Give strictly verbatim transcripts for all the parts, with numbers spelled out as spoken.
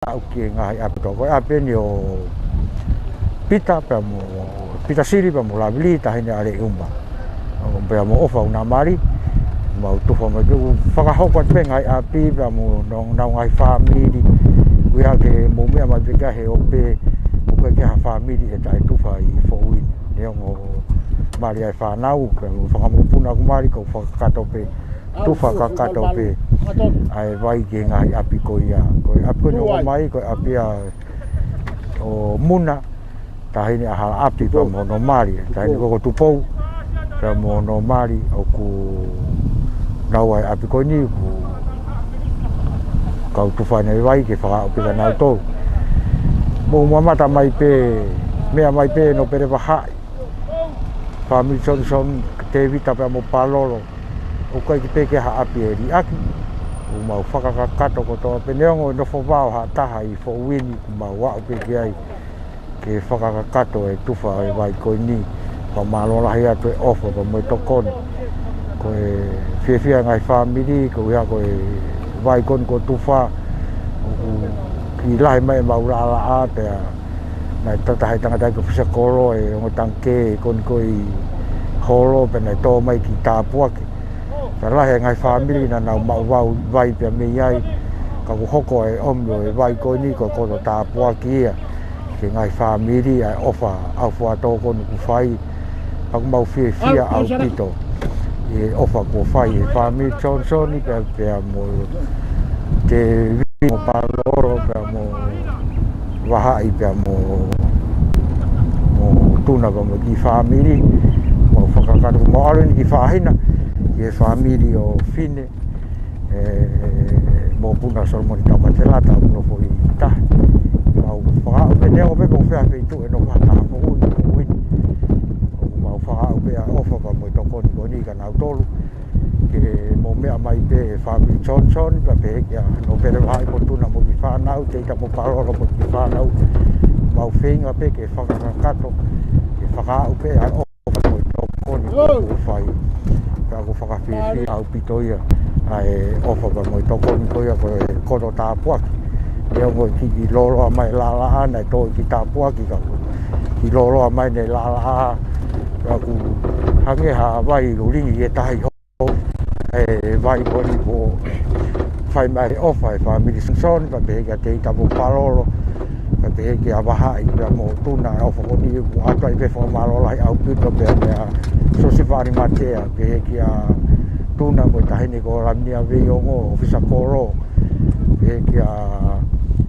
ʻaʻu ki he ngaahi ʻapi kotoa. Ko e ʻapi eni ʻo Pita pea mo Pita Sili pea mo Lavili, taʻahine ʻa Leʻiuma. ʻO pea mo ʻOfa ʻUnamali, mau tufa mai ke u fakahoko atu pē ngaahi ʻapi pea mo honau ngaahi fāmili. Kuo ʻi ai ke mou meʻa mai pē ki he ope, ʻoku ʻikai ke ha fāmili ʻe taʻetufa ʻi Foʻui ni. Neongo mali ʻa e fānau, pea mo e fanga mokopuna ʻoku mali, ʻoku fakakakato pē, tufa kakato pē ʻa e vai ki he ngaahi ʻapi ko ia. Ko e ʻapi ko eni ʻoku ʻomai, ko e ʻapi ia ʻo Muna, taʻahine ʻa Halaʻapi pea mo hono mali, taʻahine ko ē ko Tupou pea mo hono mali, ʻoku nau ʻi he ʻapi ko eni, ʻoku kau tufa ʻene vai ke fakaaʻu pē kia nautolu. Mou mamata mai pē, meʻa mai pē ʻa Nōpele Vahaʻi, fāmili Johnson, Tēvita pea mo Palolo, ʻoku ʻikai pē ke ha ʻapi ʻe liʻaki, ʻoku mau fakakakato kotoa pē, neongo e nofo vao ha taha ʻi Foʻui ni, ʻoku mau aʻu pē ki ai ke fakakakato e tufa e vai ko eni. Fakamālō lahi atu e ʻofa pea mo e tokoni. Ko e fiefia e ngaahi fāmili, koeʻuhi ko e vai ko eni kuo tufa, ʻoku kiʻi lahi mai ʻemau laʻalaʻā pea naʻe tataha e tangata ko Fisakolo e ongo tangikē ko eni ko ē ʻi holo pea naʻe tō mai ki tāpuaki. Pea lahi e ngaahi fāmili naʻa nau maʻu vau vai pea mei ai. Ka kuo hoko e ʻomi ʻo e vai ko eni ko e koto tāpuaki ia ki he ngaahi fāmili, ʻa e ʻofa ʻaufuatō ko eni ʻoku fai. Pea ʻoku mau fiefia ʻaupito ʻi he ʻofa kuo fai ʻe he fāmili Johnson pea, pea mo Tēvita mo Palolo pea mo Vahaʻi pea mo, mo Tuna pea mo e kiʻi fāmili. Mau fakakakato, mau ʻalu eni ki Fāhina, ki he fāmili ʻo Fine, ʻe, mokopuna Solomone Taukatelata, ʻoku nofo ʻi tahi. Mau fakaaʻu pē, neongo pē ko fē feituʻu ʻe nofo ai ha taha Foʻui ni, Foʻui ni, ʻoku mau fakaaʻu pē ʻa e ʻofa pea mo e tokoni ko eni kia nautolu. Ke mou meʻa mai pē fāmili Johnson, pea pehē kia Nōpele Vahaʻi mo Tuna mo e kiʻi fānau, Tēvita mo Palolo mo e kiʻi fānau. Mau feinga pē ke fakakakato, ke fakaaʻu pē ʻa e ʻofa mo e tokoni kuo fai. Pea ʻoku fakafiefia ʻaupito ia ʻa e ʻofa pea mo e tokoni ko ia ko e koto tāpuaki. Neongo e kiʻi lōloa mai e laʻalaʻā, naʻe tō ki tāpuaki ka kuo kiʻi lōloa mai ʻene laʻalaʻā. Pea ʻoku hangē ha vai lulingi ʻi he tahi ho-, e vai ko eni kuo fai mai e ʻofa e fāmili Johnson, pea pehē kia Tēvita mo Palolo, pea pehē kia Vahaʻi pea mo Tuna, ʻa e ʻofa ko eni ʻoku ʻoatu ai pē fakamālō lahi ʻaupito pea meia Siosifa Alimatea, pehē kia Tuna mo e taʻahine ko Laminia Veiongo, ʻo Fisakolo, pehē kia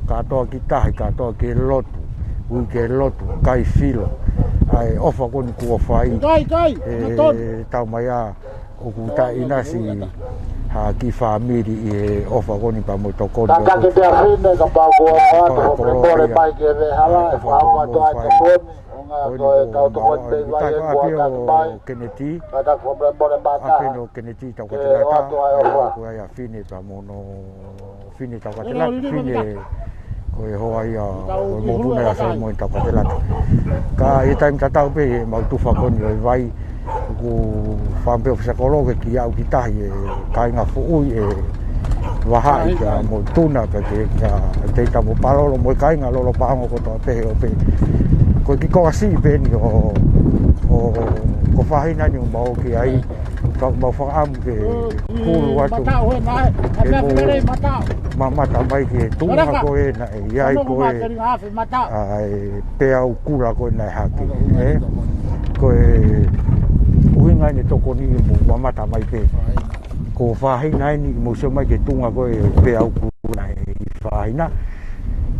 Kātoa ki Tahi, Kātoa ki Lotu, Ui ki Lotu, Kai Filo, ʻa e ʻofa ko eni kuo fai. Kai, kai, ʻe, tau mai ā, ʻoku taʻinasi ha kiʻi fāmili ʻi he ʻofa ko eni pea mo e tokoni. Tataki pē ʻa Fine kapau kuo ʻoatu, mole mai ki he veʻehala, ʻe fakaʻoatu ai e tokoni, ʻo ngā ko e kau tokoni pē vai e kuo ʻoatu mai. Keneti. Tataki pē mole mai. ʻApē ʻo Keneti Taukatelata, ʻoku ʻi ai ʻa Fine pea mo hono Fine Taukatelata, Fine ko e hoa ia ʻo e mokopuna ʻa Solomone Taukatelata. Ka ʻi he taimi tatau pē ʻemau tufa ko eni ʻo e vai, ʻoku fakaʻamu pē ʻo Fisakolo ke kiʻi aʻu ki tahi e kāinga Foʻui, ʻe Vahaʻi pea mo Tuna pea pehē kia Tēvita mo Palolo mo e kāinga Lolopaongo kotoa pē he ope. Ko e kiʻi konga siʻi pē eni ʻo, ʻo, ko Fāhina ni ʻoku mau ō ki ai. Ka ʻoku mau fakaʻamu ke hulu atu ke mou mamata mai ki he tuʻunga ko ē naʻe ʻi ai ko ē ʻa e peau kula ko ē naʻe hake, ē? Ko e ʻuhinga ʻene tokoni ʻi mou mamata mai pē. Ko Fāhina eni, mou sio mai ki he tuʻunga ko ē peau kula naʻe ʻi Fāhina.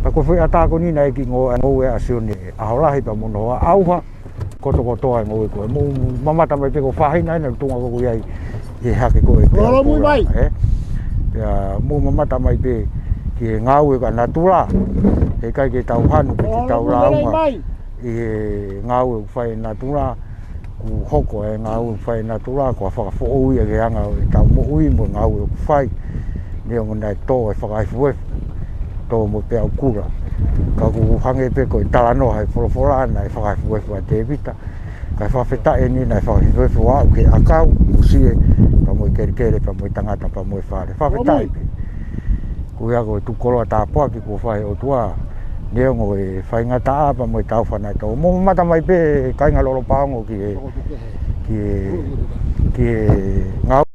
Pea ko e foʻi ʻatā ko eni naʻe kiʻi ngoue, ngoue ʻa Sione ʻAholahi pea mo hono hoa ʻauha kotokotoa e ngoue ko ē. Mou mamata mai pē ko Fāhina eni e tuʻunga ko ē ʻoku ʻi ai e hake ko ē peau kula, ē? Pea mou mamata mai pē ki he ngāue ʻa natula. Heʻikai ke tau hanu pe ke tau lāunga ʻi he ngāue ʻoku fai ʻe natula. ʻOku hoko e ngāue ʻoku fai ʻe natula ko ha fakafoʻou ia ki he anga ʻo ʻetau moʻui mo e ngāue ʻoku fai. Neongo naʻe tō e fakaefuefu, tō mo e peau kula. Ka ʻoku hangē pē ko e talanoa he folofola naʻe fakaefuefu ʻa Tēvita. Kae fakafetaʻi eni naʻe fakaefuefu ʻo aʻu ki he ʻakau, usie, pea mo e kelekele, pea mo e tangata, pea mo e fale. Fakafetaʻi pē. Ko ia ko e tuʻu koloa tāpuaki kuo fai ʻe he ʻOtua. Neongo e faingataʻa pea mo e taufa naʻe tō. Mou mamata mai pē kāinga Lolopaongo ki he, ki he, ki he ngāue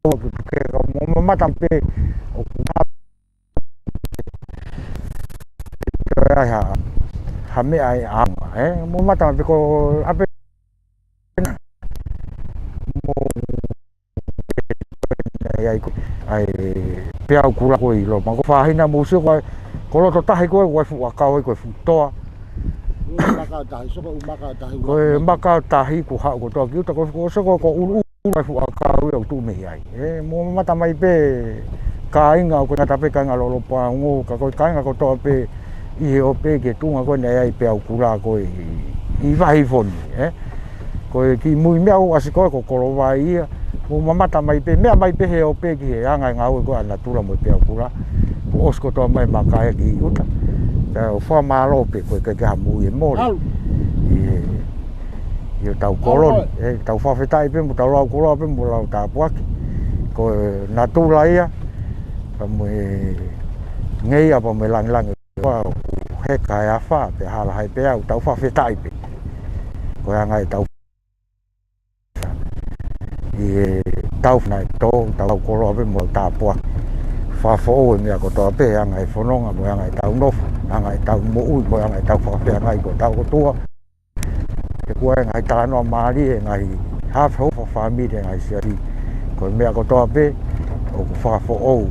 ʻoku tuku ke ka mou mamata pē ʻoku ʻi ai ha, ha meʻa ʻe ʻaonga, ē? Mou mamata mai pē ko ʻapi mo ʻi ai ko, ʻa e peau kula ko ē ʻi Lolopaongo. Ko Fahina mou sio ko e, ko loto tahi ko ē, ko e fuʻu ʻakau ai ko e fuʻu toa. Ko e maka ʻo tahi, soko ʻū maka ʻo tahi, ko e maka ʻo tahi kuo haʻu kotoa ki ʻuta, ko, ko soko ko ʻUluʻulu e fuʻu ʻakau ia ʻoku tuʻu mei ai. Ē, mou mamata mai pē kāinga ʻoku ʻikai ngata pē kāinga Lolopaongo, ka ko e kāinga kotoa pē ʻi he ʻope ki he tuʻunga ko ē naʻe ʻi ai e peau kula ko ē ʻi, ʻi Vahifoni, ē. Ko e kiʻi mui meʻa ʻoku ʻasi ko ē ko Kolovai ia, mou mamata mai pē, meʻa mai pē he ʻope ki he anga e ngāue ko ē ʻa natula mo e peau kula. Kuo ʻosi kotoa mai maka ia ki ʻuta. Pea ʻoku fakamālō pē ko e ʻikai ke ha mui ʻe mole. ʻI he, ʻi hotau koloni, ē, tau fakafetaʻi pē mo tau lau koloa pē mo lau tāpuaki. Ko e natula ia, pea mo e ngeia pea mo e langilangi. Kuo heka e afa, pea hala e peau, tau fakafetaʻi pē. Ko e anga ʻetau ʻi he taufa naʻe tō, tau lau koloa pē mo lau tāpuaki. Fakafoʻou e meʻa kotoa pē, anga e fononga, mo e anga ʻetau nofo, anga ʻetau moʻui, mo e anga ʻetau fakafeangai ko hotau ʻOtua. He kuo ʻi ai e ngaahi talanoa mālie, ngaahi hafe hou fakafāmili, ngaahi siasi. Ko e meʻa kotoa pē, ʻoku fakafoʻou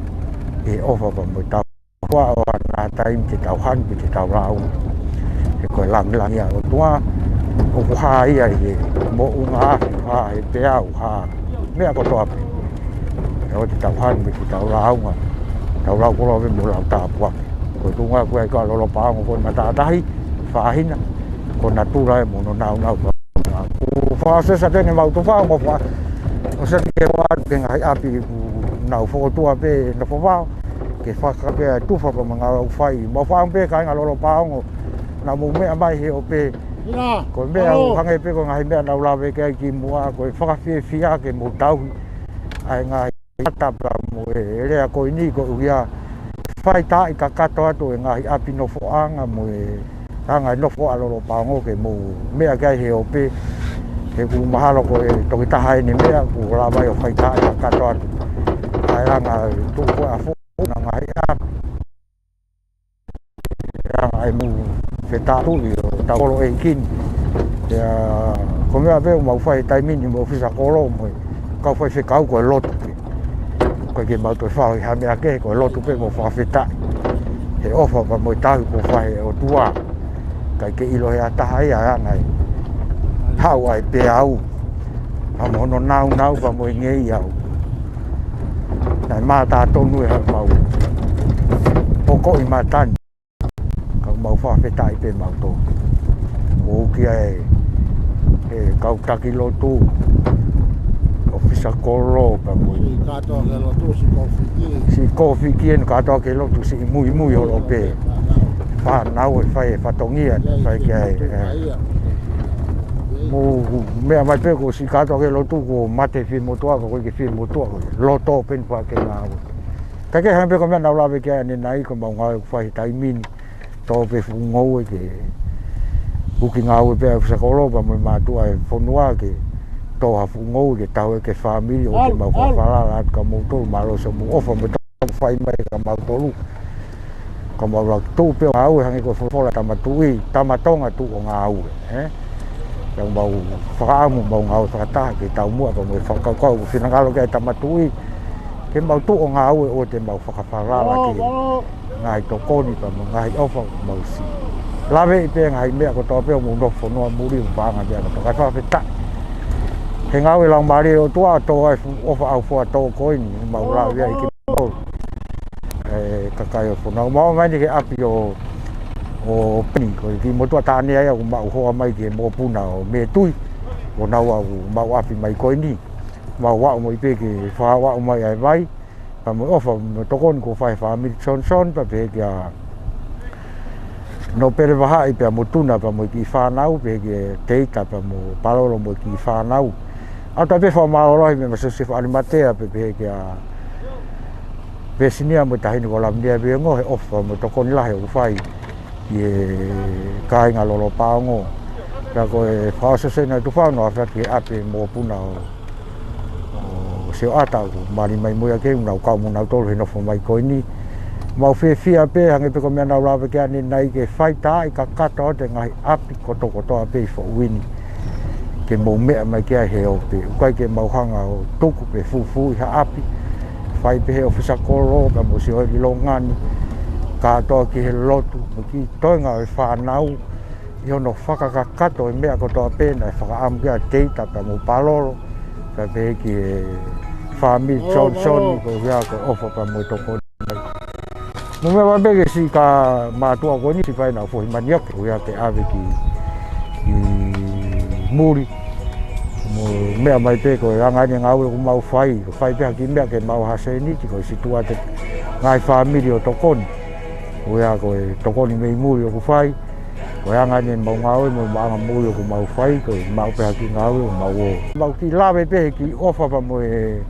ʻi he ʻofa pea mo e tau. Kuo ʻi ai ha taimi te tau hanu pe te tau lāunga. He ko e langilangi ʻa e ʻOtua, ʻoku hā ia ʻi he moʻunga afi, hā he peau, hā meʻa kotoa pē. ʻE ʻoua te tau hanu pe te tau lāunga, tau lau koloa pē mo lau tāpuaki. Ko e tuʻunga ko ē ʻa Lolopaongo ko e matātahi, Fahina, ko natula ē mo hono nāunau. Kuo fakaʻosi ʻa e tenge mau tufa, mau fakaʻosi ʻa e tenge mau atu ki he ngaahi ʻapi ʻoku nau fokotuʻu pē nofo vao, ke fakakake ʻa e tufa pea mo e ngāue ʻoku fai. Mau fakaʻamu pē kāinga Lolopaongo, naʻa mou meʻa mai he ʻope. Ko e meʻa ʻoku hangē pē ko e ngaahi meʻa naʻa ku lave ki ai kimuʻa, ko e fakafiefia ke mou tauhi ʻa e ngaahi ata pea mo e lea ko eni ko ia. Fai taʻi kakato atu e ngaahi ʻapi nofoʻanga mo e anga e nofo ʻa Lolopaongo ke mou meʻa ki ai he ʻope. He ʻoku mahalo ko e toki taha eni meʻa ʻoku lava ai ʻo fai taʻi kakato atu. ʻA e anga e tuʻu ko ē ʻa foʻi na ngaahi ʻapi. ʻA e mou fetaʻatuʻi ʻo tau kolo ʻeiki ni. Pea ko e meʻa pē ʻoku mau fai he taimi ni mo e ʻōfisa kolo mo e kau faifekau ko e lotu pē. ʻOku ʻikai ke mau toe fai ha meʻa kehe, ko e lotu pē mo fakafetaʻi. He ʻofa pea mo e tauhi kuo fai ʻe he ʻOtua. ʻIkai ke ʻilo ʻe ha taha ia ʻa e anga e haʻu ʻa e peau. Pea mo hono nāunau pea mo e ngeia. Naʻe mātā tonu ʻe haʻamau ʻokoʻi mata ni. Ka mau fakafetaʻi pē mautolu. ʻOku ʻi ai e kau taki lotu, ʻōfisa kolo, pea mo e siʻi kātoa ki he lotu, siʻi kōfiki. Siʻi kōfiki eni kātoa ki he lotu, siʻi muimui holo pē. Fānau ʻe fai e fatongia, fai ki ai, ē. Mou meʻa mai pē ko e siʻi kātoa ki he lotu, kuo mate fie motuʻa, ka ʻoku ʻikai ke fie motuʻa, ko e loto pē eni pea ke ngāue. Ka ke hangē pē ko e meʻa naʻa ku lave ki ai ʻanenai, ko ʻemau ngāue ʻoku fai he taimi ni. Tō pē fuʻu ngoue ke uki ngāue pē ʻa e ʻōfisa kolo pea mo e mātuʻa e fonua ke tō ha fuʻu ngoue ke tauhi ki he fāmili ʻoku mau fakafalala atu kia moutolu, mālō siʻomou ʻofa mo e tau fai mai kia mautolu. Ka mau lava tuʻu pē ʻo ngāue hangē ko e folofola Tama Tuʻi, Tama Tonga tuʻu ʻo ngāue, ē? Pea mau fakaʻamu mau ngāue fakataha ke taumuʻa pea mo e fakakaukau ʻoku finangalo ki ai e Tama Tuʻi. Ke mau tuʻu ʻo ngāue ʻoua te mau fakafalala ki he ngaahi tokoni pea mo e ngaahi ʻofa mau siʻi laveʻi pē ngaahi meʻa kotoa pē ʻo mou nofo fonua muli mo e paʻanga meʻa kotoa. Kae fakafetaʻi he ngāue laumālie ʻo e ʻOtua ʻo tō ai e fuʻu ʻofa ʻaufuatō ko eni mau lave ai kimautolu. ʻE kakai ʻo e fonua. Mau ō mai eni ki he ʻapi ʻo, ʻo Peni, ko e kiʻi motuʻa tāne ia ʻoku mau hoa mai ki he mokopuna ʻo Mētui. ʻO nau ʻoku mau ʻapi mai ko eni. Mau aʻu mai pē ke fakaaʻu mai ʻa e vai. Pea mo e ʻofa mo e tokoni kuo fai ʻe he fāmili Johnson, pea pehē kia Nōpele Vahaʻi pea mo Tuna pea mo e kiʻi fānau, pehē kia Teita pea mo Palolo mo e kiʻi fānau. ʻOatu ai pē e fakamālō lahi meia Siosefa ʻAlimatea, pea pehē kia Pesinia mo e Taʻahine ko Lavinia Viongo he ʻofa mo e tokoni lahi ʻoku fai ki he kāinga Lolopaongo. Pea ko e fakaʻosi ʻeni ʻa e tufao naʻe ʻoatu ki he ʻapi mokopuna ʻo, ʻo Sioʻata ʻoku mali mai mo ia ke nau kau mo nautolu he nofo mai ko eni. Mau fiefia pē hangē pē ko e meʻa naʻa ku lave ki ai ʻanenai ke faitaaʻi kakato atu e ngaahi ʻapi kotokotoa pē ʻi Foʻui ni ke mou meʻa mai ki ai he ope. ʻOku ʻikai ke mau hanga ʻo tuku pe fufuuʻi ha ʻapi. Fai pē he ʻofisa kolo pea mo Sioeli Longani, kātoa ki he lotu, mo e kiʻi toenga ʻo e fānau, ʻi hono fakakakato e meʻa kotoa pē naʻe fakaʻamu ki ai ʻa Teita pea mo Palolo, pea pehē ki he fāmili Johnson, ko ia ko e ʻofa pea mo e tokoni. Mo e meʻa pē ke siʻi ka mātuʻa ko eni siʻi fai ʻenau fohi manioke, ko ia ke ʻave ki, ki muli. Mo e meʻa mai pē ko e anga ʻeni e ngāue ʻoku mau fai, ko e fai pē ha kiʻi meʻa ke maʻu ha sēniti, ko e situʻa atu e ngaahi fāmili ʻo tokoni. Ko ia ko e tokoni mei muli ʻoku fai, ko e anga ʻeni ʻemau ngāue mo e maʻanga moʻui ʻoku mau fai, ko e maʻu pē ha kiʻi ngāue ʻo mau ō. Mau kiʻi lave pē he kiʻi ʻofa pea mo e